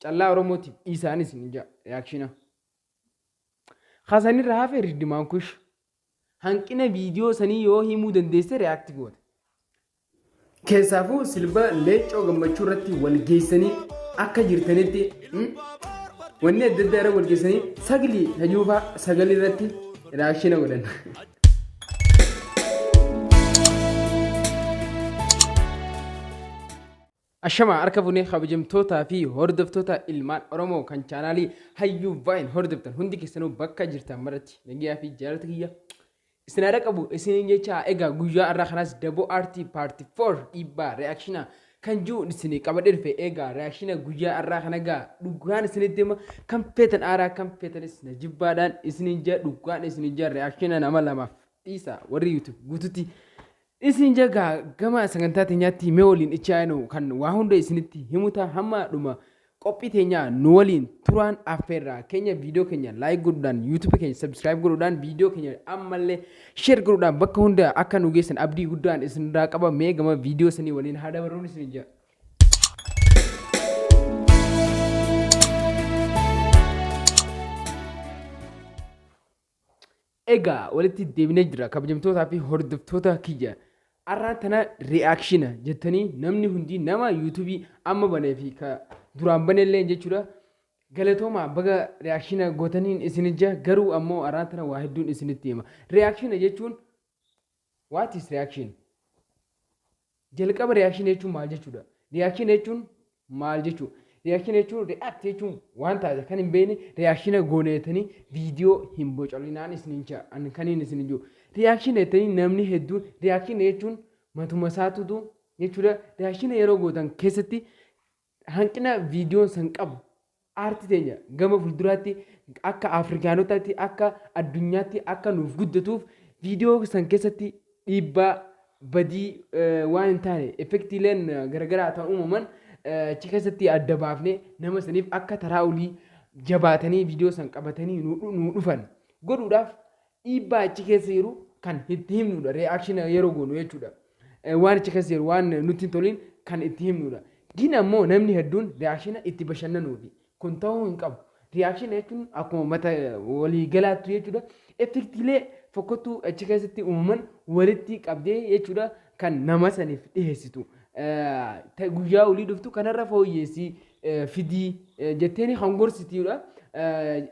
Callaa Oromootiif dhiisaanis ni jira reaction. Kasanirra hafe riddimaan kush. Hanqina viidiyoo sanii yoo himuu dandeesse react goota. Keessaafuu sirba Leencoo Gammachuu irratti wal geessanii akka jirtanitti wanni adda addaa irra wal geessanii saglii tajuufaa sagalii irratti reaction godhan. Ashama harka funee kabajamtootaa fi hordoftoota ilmaan Oromoo kan chaanaalii Hayyuu Vaayin hordoftan hundi keessanuu bakka jirtan maratti nagayaa fi jaalata kiyya isin haadha qabu isiniin jecha. Egaa guyyaa har'aa kanaas Daboo Aartii Paartii 4 dhiibbaa reakshinaa kan jiru isinii qabadhee dhufe. Egaa reakshina guyyaa har'aa kana egaa dhugaan isinitti hima, kan feetan aaraa kan feetanis na jibbaadhaan isiniin jaa, dhugaan isiniin jaa, reakshina nama lamaaf dhiisa warri YouTube guututti isin jagaa. Gama sagantaa teenyaatti mee waliin ichaanu kan waa hunda isinitti himuta, hamma dhuma qophii teenyaa nu waliin turaan affeerraa keenya. Viidiyoo keenya like godhuudhaan, YouTube keenya subscribe godhuudhaan, viidiyoo keenya ammallee share godhuudhaan bakka hunda akka nu geessan abdii guddaan isinirraa qaba. Mee gama viidiyoo sanii waliin haa dabarruun isin jaa. Egaa walitti deebinee jira, kabajamtootaa fi hordoftoota kiyya. Har'aan tana reaction jettanii namni hundi nama yuutuubii amma banee fi ka duraan banellee jechuudha. Galatoomaa, baga reaction gootaniin isin ija, garuu ammoo har'aan tana waa hedduun isinitti hima. Reaction jechuun, what is reaction? Jalqaba reaction jechuun maal jechuudha? Reaction jechuun maal jechuudha? Reaction jechuun, react jechuun waan taate kan hin beekne reaction gooneetanii viidiyoo hin bocolinaan isiniin jaa ani kaniin isin jiru. Reaction jettanii namni hedduun, reaction jechuun matuma isaatutu jechuudha. Reaction yeroo gootan keessatti hanqina viidiyoon san qabu, aartii teenya gama fuulduraatti akka Afrikaanotaatti akka addunyaatti akka nuuf guddatuuf, viidiyoo san keessatti dhiibbaa badii waan hin taane, effektiileen garagaraa ta'an uumaman achi keessatti adda baafnee nama saniif akka taraa olii jabaatanii viidiyoo san qabatanii nu dhufan godhuudhaaf dhiibbaa achi keessa jiru kan itti himnudha reaction yeroo goonu jechuudha. Waan achi keessa jiru, waan nutti hin tolin kan itti himnudha. Gin ammoo namni hedduun reaction itti bashannanuufi kun ta'uu hin qabu. Reaction jechuun akkuma mata walii galaattu jechuudha. Effektiilee fokkottuu achi keessatti uumaman walitti qabdee jechuudha kan nama saniif dhiyeessitu. Guyyaa olii dhuftu kanarra fooyyeessii fidii jetteeni kan gorsitiidha.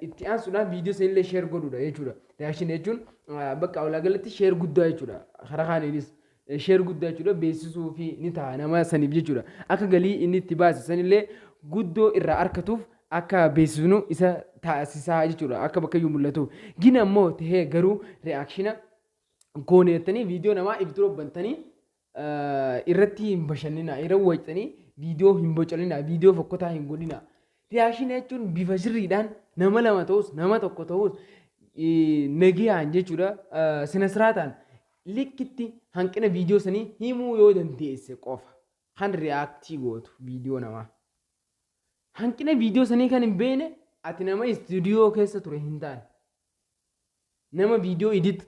Itti aansuudhaan viidiyoo sanillee share godhuudha jechuudha. Reaction jechuun bakka walaa galatti share guddaa jechuudha. Karaa kaaniinis share guddaa jechuudha, beeksisuu fi ni ta'a nama saniif jechuudha. Akka galii inni itti baase sanillee guddoo irraa argatuuf akka beeksisnu isa taasisaa jechuudha. Akka bakka iyyuu mul'atu. Gina ammoo tahee garuu reaction gooneettanii viidiyoo namaa if dura bantanii irratti hin bashannina, irra wayxanii viidiyoo hin bocolina, viidiyoo fokkotaa hin godhina. Reaction jechuun bifa sirriidhaan nama lama ta'us nama tokko ta'us nagayaan jechuudha, sina siraataan likkitti hanqina viidiyoo sanii himuu yoo dandeesse qofa kan react gootu viidiyoo namaa. Hanqina viidiyoo sanii kan hin beekne ati nama istuudiyoo keessa ture hin taane. Nama viidiyoo edit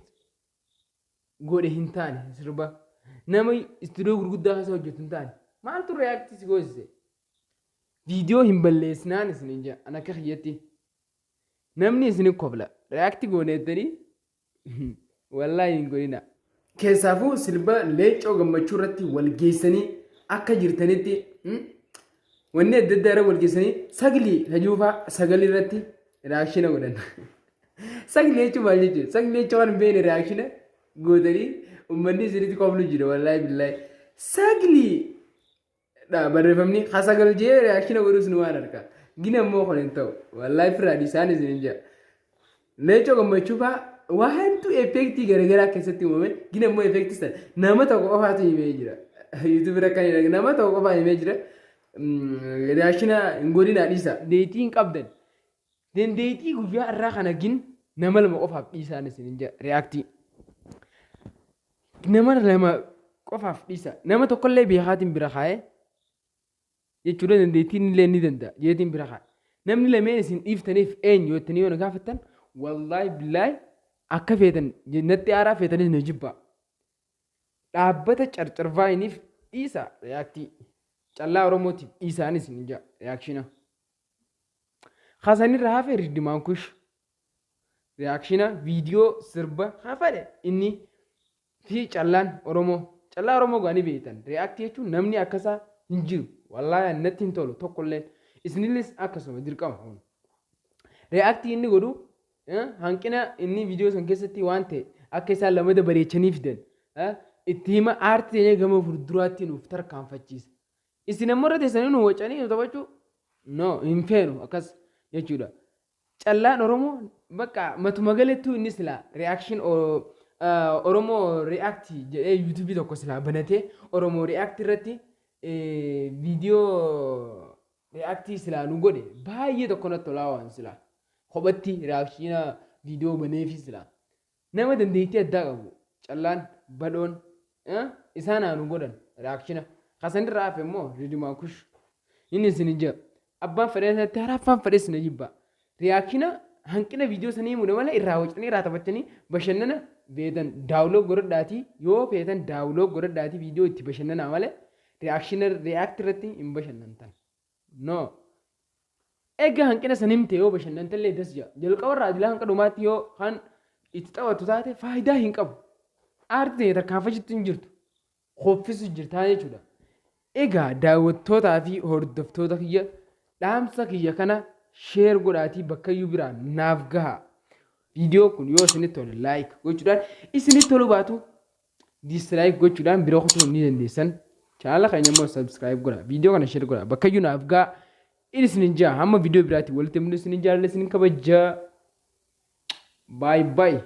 godhe hin taane, sirba. Nama istuudiyoo gurguddaa keessa hojjetu hin taane. Maaltu react si goosise? Viidiyoo hin balleessinaan isin jaa an akka kiyyatti. Namni isin kofla. React gooneettanii wallaahi hin godhina. Keessaafuu sirba Leencoo Gammachuu irratti wal geessanii akka jirtanitti wanni adda addaa irra wal geessanii saglii tajuufaa sagalii irratti reaction godhan. Saglii jechuun maal jechuudha? Saglii jechuun waan hin beekne reaction gootanii uummanni isinitti koflu jira, wallaahi billaahi. Saglii dha barreeffamni ha sagal jee reaction godhus nu waan harka. Gina immoo kun hin ta'u. Wallaahi firraa dhiisaan isin hin jaa. Leencoo Gammachuu fa'aa waa hedduu effektii garaagaraa keessatti uumame, gina immoo effektii sana nama tokko qofaatu himee jira. YouTube irra kan hin nama tokko qofaa himee jira. Reaction hin godhinaa, dhiisa. Dandeettii hin qabdan. Dandeettii guyyaa irraa kana gin nama lama qofaaf dhiisaan isin hin jaa react. Nama lama qofaaf dhiisa. Nama tokkollee beekaatiin bira kaa'ee jechuudha, dandeettiin illee ni danda'a jeetiin bira kaa'e. Namni lameen isin dhiiftaniif eenyu jettanii yoo na gaafattan, wallaahi billaahi akka feetan natti aaraa, feetanis na jibbaa. Dhaabbata Carcarvaayiniif dhiisa react. Callaa Oromootiif dhiisaanis ni jaa reaction. Kasanirra hafe Riddimaan Kush reaction viidiyoo sirba hafadhe inni fi Callaan Oromoo. Callaa Oromoo gaanii beektan. React jechuun namni akkasaa hin jiru. Wallaahi natti hin tolu tokkolleen. Isinillis akkasuma dirqama. React inni godhu hanqina inni viidiyoo san keessatti waan ta'e akka isaan lamada bareechanii fidan itti hima, aartii ta'ee gama fuulduraatti nuuf tarkaanfachiisa. Isin ammoo irra teessanii nu wacanii nu taphachuu no hin feenu akkas jechuudha. Callaan Oromoo bakka matuma galettuu inni silaa reaction Oromoo React jedhee YouTube tokko silaa banatee Oromoo React irratti viidiyoo react silaa nu godhe baay'ee tokko natti tolaa waan silaa. Kophatti reaction viidiyoo baneefi silaa. Nama dandeettii addaa qabu Callaan Badhoon isaan haa nu godhan reaction. Kasanirraa hafe immoo Ridimaa Kush inni isin hin jira. Abbaan fedhee sanatti haraffaan fedhee isin jibba. Reaction hanqina viidiyoo sanii himuudha malee irraa wacanii irraa taphachanii bashannana feetan download godhadhaatii, yoo feetan download godhadhaatii viidiyoo itti bashannanaa malee reaction react irratti hin bashannantan. No. Egaa hanqina san himte yoo bashannantallee das jira. Jalqaba irraa adilaa hanqa dhumaatti yoo kan itti taphatu taate faayidaa hin qabu. Aartii ta'e tarkaanfachitti hin jirtu. Koffisu jirtaa jechuudha. Egaa daawwattootaa fi hordoftoota kiyya, dhaamsa kiyya kana share godhaatii bakkayyuu biraan naaf gaha. Viidiyoo kun yoo isinitti tole like gochuudhaan, isinitti tolu baatu dislike gochuudhaan bira kutuu ni dandeessan. Chaanala keenya immoo subscribe godha. Viidiyoo kana share godha. Bakkayyuu naaf gaha. Inni isinin jaa hamma viidiyoo biraatti walitti himnu, isinin jaalala, isinin kabajaa. Bye bye.